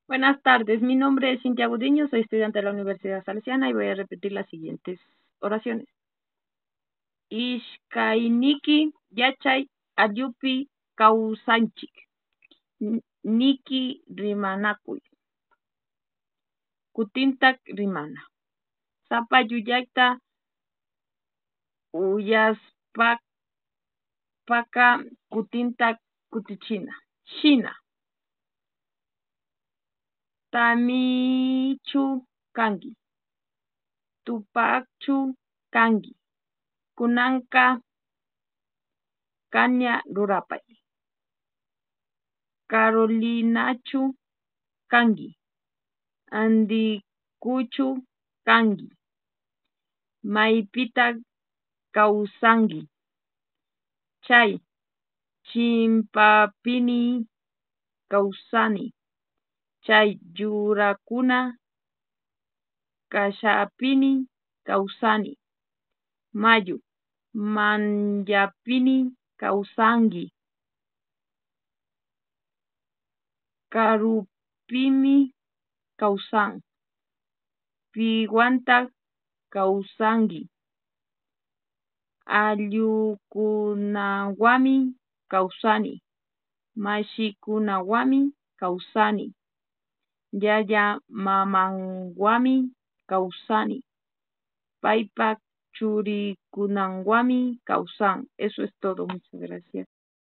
Buenas tardes, mi nombre es Cintia Gudiño, soy estudiante de la Universidad Salesiana y voy a repetir las siguientes oraciones. Ishkayniki yachay ayllupi kawsanchik. Niki rimanakuy. Kutintak rimana. Sapa yuyayta uyaspaka kutintak kutichina. Shina. Tamichu kanki. Tupakchu kanki. Kunanka caña rurapay. Carolinachu kanki. Antikuchu kanki. Maypitak kawsanki. Chay chimpapimi kawsani. Chay yurakuna kashapimi kawsani. Mayu manñapimi kawsanki. Karupimi kawsan. Piwantak kawsanki. Ayllukunawanmi kawsani. Mashikunawanmi kawsani. Yayamamanwanmi kawsani. Paypak churikunawanmi kawsan. Eso es todo. Muchas gracias.